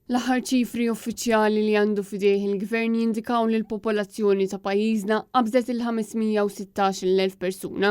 L-aħħar ċifri uffiċjali li għandu f'idejh il-Gvern jindikaw li l-popolazzjoni ta' pajjiżna qabżet il-516,000 persuna,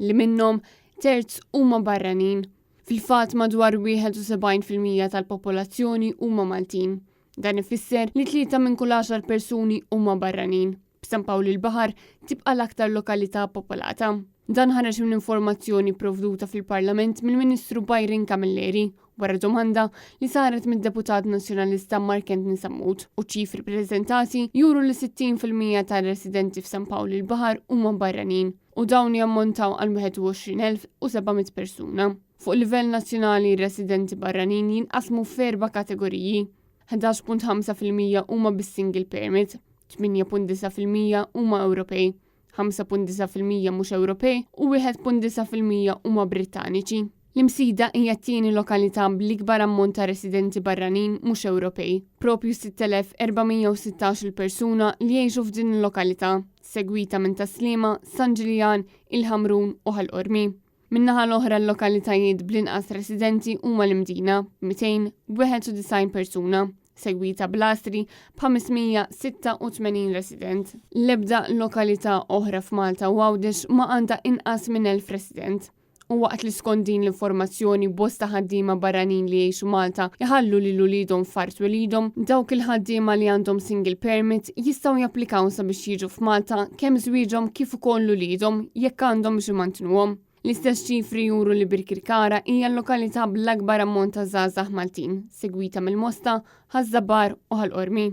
li minnhom terz huma barranin. Fil-fatt madwar 71% tal-popolazzjoni huma Maltin. Dan ifisser li tlieta minn kull għaxar persuni huma barranin. B'San Pawl il-Baħar tibqa' l-aktar lokalità popolata. Dan ħareġ minn informazzjoni provduta fil-Parlament mill-Ministru Byron Camilleri wara domanda li saret mid-deputat Nazzjonalista Mark Anthony Sammut u ċifri preżentati juru li 60% tar-residenti f'San Pawl il-Baħar huma barranin u dawn jammontaw għal 21,700 persuna. Fuq livell nazzjonali r-residenti barranin jinqasmu f'erba' kategoriji. 11.5% huma bis-single permit, 8.9% huma Ewropej, 5.9% mhux Ewropej u 1.9% huma Brittaniċi. L-Imsida hija t-tieni lokalità bl-ikbar ammont ta' residenti barranin mhux Ewropej, propju 6,416 persuna li jgħixu f'din il-lokalità, segwita minn Tas-Sliema, San Ġiljan, il-Ħamrun u Ħal Qormi. Min-naħa l-oħra l-lokalitajiet bl-inqas residenti huma l-Imdina, 291 persuna, segwita bl-Għasri b'586 resident. L-ebda lokalità oħra f'Malta u Għawdex ma għandha inqas minn 1,000 resident. U waqt li skont din l-informazzjoni bosta ħaddiema barranin li jgħixu Malta jħallu lil uliedhom f'art twelidhom, dawk il-ħaddiema li għandhom single permit jistgħu japplikaw sabiex jiġu f'Malta kemm żwieġhom kif ukoll uliedhom jekk għandhom biex imantnuhom. L-istess ċifri juru li Birkirkara hija l-lokalità bl-akbar ammont ta' żgħażagħ Maltin, segwita mill-Mosta, Ħaż-Żabbar u Ħal Qormi.